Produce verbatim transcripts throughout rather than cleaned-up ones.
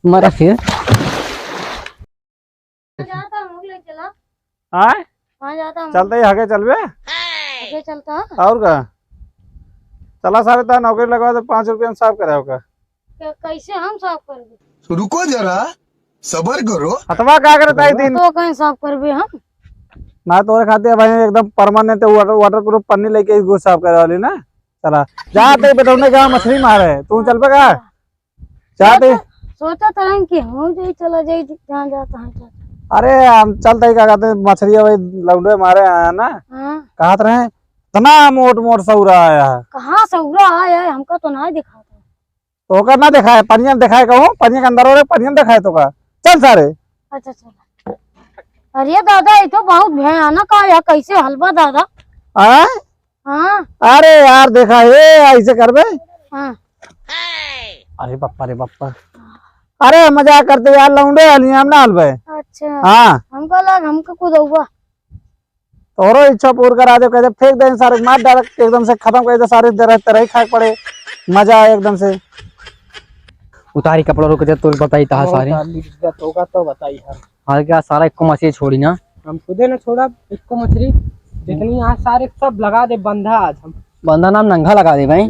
मरा फिर। कहाँ जाता हम लोग, ले चला। आय? कहाँ जाता हम चलते ही हगे चलबे? हगे चलता? और का? चला सारे, ता नौकरी लगवा दे, पाँच रुपया में साफ कराओ का। कै-, कैसे हम साफ करबे? रुको जरा, सबर करो। हथवा का करत आई दिन? तो कहीं साफ करबे हम? ना तोरे खातिर भाई एकदम permanent water, waterproof पन्नी लेके इसको साफ करे वाली ना। चला। जाते ही बेटौने का मछली मारे। तू चलबे का? जाते ही। सोचा, सोचा तो हम कि हम जाई, चला जाई, जहाँ जाता है, चल। अरे, हम चलते ही का कहते हैं, मछली अबे लौंडे मारे आया ना। हाँ। कहत रहे, इतना मोट मोट सौरा आया है। कहाँ सौरा आया है? हमका तो ना दिखाता। तो ओकर ना देखाए, पनिया में देखाए कहूँ, पनिया के अंदर हो रे, पनिया में देखाए तो का। चल सारे। अच्छा, चल। अरे दादा, ये तो बहुत भयानक आया, कैसे हलवा दादा? आय? हाँ। अरे यार, देखा, ए, ऐसे करबे? हाँ। अरे बप्पा रे बप्पा। अरे मजाक करते यार, लौंडे हली, हम ना हलबे। अच्छा। हाँ। हमको लग, हमको कुदौआ। तोरो इच्छा पूर करा दे, कह दे, फेंक दे सारे, मार डाल, एकदम से खत्म कर दे सारे, दे रहे, तेरे ही खाए पड़े, मजा आए एकदम से। उतारी कपड़ा, रुक जा, तो बताई तहा सारे। उतार ली, रुक जा, तोका तो बताई हम। हाँ, क्या सारा एको मछली छोड़ी ना? हम खुदे ना छोड़ा एको मछली, जितनी यहाँ सारे सब लगा दे बंधा आज हम। बंधा नाम नंगा लगा दे भाई।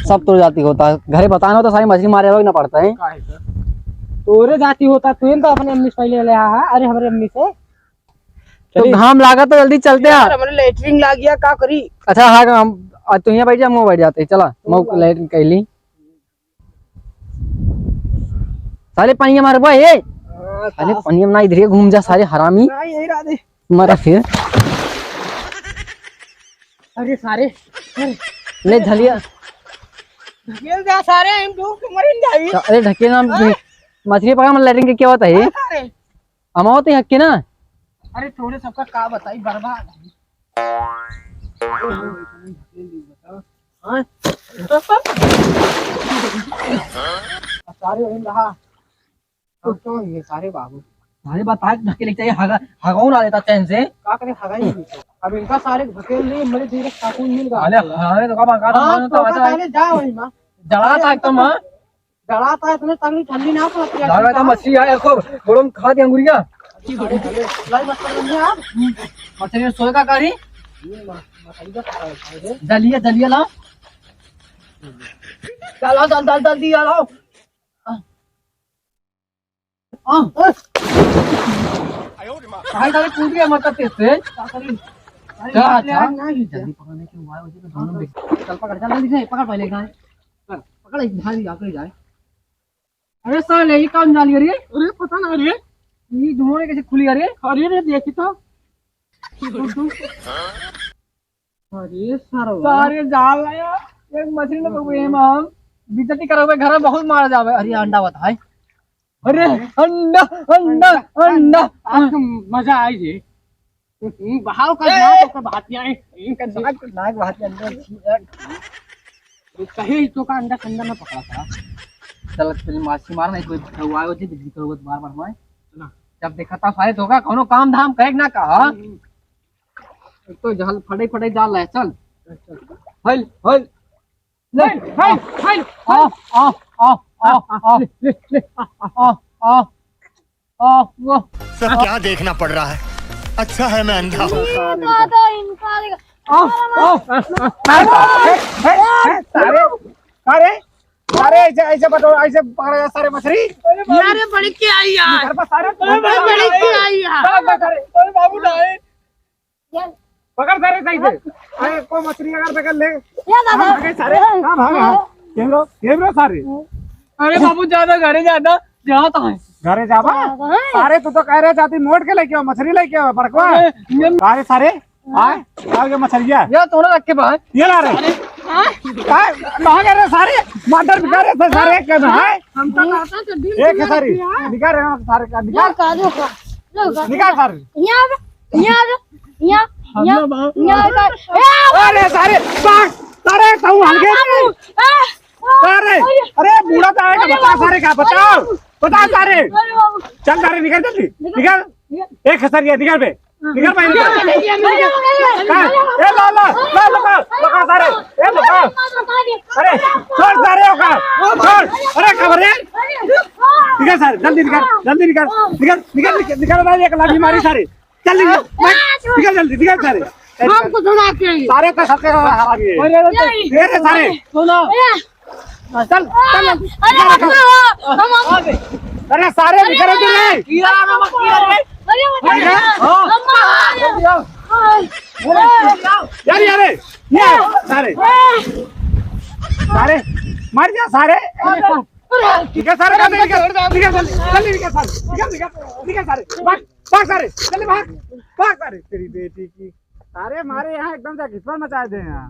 सब तो जाती होता है, घरे बताना होता, सारी मछली मारे ना पड़ता है। काहे का? तोरे जाती होता, तू तो अपने अम्मी से पहले ले आया है। अरे हमरे अम्मी से। तो चली। घाम लागा तो जल्दी चलते हैं। यार, हमरे लेटरिन लाग गया, का करी? अच्छा, हाँ, हम, आ, तू यहाँ बैठ जा, हम बैठ जाते हैं, चला, हम लेटरिन कर ली। साले पानी मारे बा, ए। हाँ, साले का? पानी में ना, इधर ही घूम जा, सारे हरामी। ना, यही रहा दे। मरा फिर। अरे सारे, अरे। ले धलिया। ढकेल दे सारे, हम डूब के मरिन जाई। अरे ढकेल ना, हाँ? मछली पकड़, मतलब लेटरिन के क्या होता है? हाँ, सारे। अमावत ही हक के ना। अरे थोड़े सबका का बताई, बर्बाद है। हाँ? सारे वहीं रहा। अब तो ये सारे बाबू। सारे बता के ढकेल के चाहिए, हगा, हगाऊ ना लेता चैन से। का करे, हगाई नहीं। अब इनका सारे ढकेल नहीं, मेरे धीरे साकून मिल गया। अरे, हगावे तो का बंका था, हाँ, तो तो का बता। सारे जा वहीं माँ। जड़ा था एकदम, हाँ। डराता है, इतने तंग ठंडी ना पड़ती है। लगा था मछली आया, इसको गोड़ों में खा दिया अंगुरिया। लाई मत कर रही है आप। मछली सोए का करी? ये म-, मछली का पकड़ खाएंगे। जलिया, जलिया ला। डाला, डाल, डाल, डाल दिया, लाओ। आ, आ। भाई, साले कूद गया, मतलब, तेज से। क्या करी? अरे, जा, निकले जा। यार, ना ही जा। जल्दी पकड़ने की हुआ है, उसे तो दोनों में। चल, पकड़, चल, जल्दी से, पकड़ पहले, कहाँ है? पकड़, पकड़, एक भाई आके जाए। अरे साले, ये कौन जाली है रे? अरे पता ना रे। ये धुआं कैसे खुली है रे? अरे रे, देखी तो। अरे सारा। सारे जाल है यार। एक मछली ना पकड़े हम। बेइज्जती करोगे, घर में बहुत मारा जावे। अरे अंडा बता है। अरे अंडा, अंडा, अंडा। आज तो मजा आई जे। हम्म, बहाव का ए! ना तो का बात नहीं आई। इनका नाक, नाक बात के अंदर छी है। कहीं तो का अंडा संडा ना पकड़ा था। चल, चल, मासी मार नहीं, कोई भटकवा हो जी, बिजली करोगे तो बार बार हमारे। ना। जब देखा था सारे धोखा, कोनो काम धाम कहे ना कहा। हम्म। एक तो जाल फटे फटे जाल है, चल। चल, चल। हल, हल। ले, हाय, हाय, आ, हाय। आ, आ, आ, आ, आ, ले, ले, ले, आ, आ, आ, आ, आ, वो। सब क्या देखना पड़ रहा है, अच्छा है मैं अंधा हूँ। ये दादा, इनका देखा। आ, आ, आ, आ, आ, ए, ए, ए, सारे, सारे, सारे, ऐसे, ऐसे पकड़ो, ऐसे पकड़ो यार, सारे मछली। यार, ये बड़ी क्या आई यार? घर पर सारे अरे, बड़ी क्या आई यार? सारे, सारे, अरे, बाबू ना आए। पकड़ सारे सही से। अरे, कोई मछली अगर पकड़ ले। ये दादा। हाँ, भागे सारे। हाँ, भाग, हाँ। ये लो, ये लो सारे। अरे बाबू, ज्यादा घरे जाना, जहाँ तो है। घरे जाबा? हाँ, हाँ। अरे, तू तो कह रहे जाती नोट के लेके आओ, मछली लेके आओ, बड़कवा। अरे, ये अरे सारे, हाँ। आए, आओ ये मछलिया। ये तोरा रख के बा। ये ला रे। अरे, हाँ। कहाँ, कहाँ गए रे सारे? मटर बिका रहे थे सारे, हाँ। के ना है? हम तो कहता चड्डी में एक है सारे, निकाल रहे हैं सारे का, निकाल। लो का, लो का, लो का। निकाल सारे। यहाँ आ, यहाँ आ, यहाँ, हम यहाँ, ना बाबू। यहाँ आ, ए, अरे सारे, सारे, सारे, तू हल्के में। बाबू, आ, आ, अरे, अरे, अरे, बूढ़ा तो आएगा, अरे बता बाबू, सारे का, अरे बताओ, बाबू, बता सारे। अरे बाबू। चल सारे, निकल जल्दी, निकल। निकल। निकल। एक है सारे, निकल बे। निकल भाई, निकल। कहाँ? ए, ला, ला, ला, लुका, लुका सारे। ए, लुका। अरे, छोड़ सारे, ओका। छोड़। अरे, खबर है? निकल सारे, जल्दी निकल, जल्दी निकल। निकल, निकल, निकल, निकल, भाई, एक लाठी मारी सारे। जल्दी निकल, निकल जल्दी, निकल सारे। हम कुछ ना चाहिए। सारे का सबके हरा दिए। अरे, अरे, अरे, सारे। सुनो। चल, चल, अरे, निकल, निकल। अरे, सारे निकल, निकल रे। किया ना, मत किया रे। अरे, अरे, हाँ। अम्मा। यार, यार, ये सारे, सारे, मार दिया सारे। निकल सारे, निकल, निकल, निकल, जल्दी, जल्दी निकल सारे, निकल, निकल, निकल सारे, भाग, भाग सारे, जल्दी भाग, भाग सारे, तेरी बेटी की। सारे मारे यहाँ एकदम से घिसपन मचाए थे यहाँ।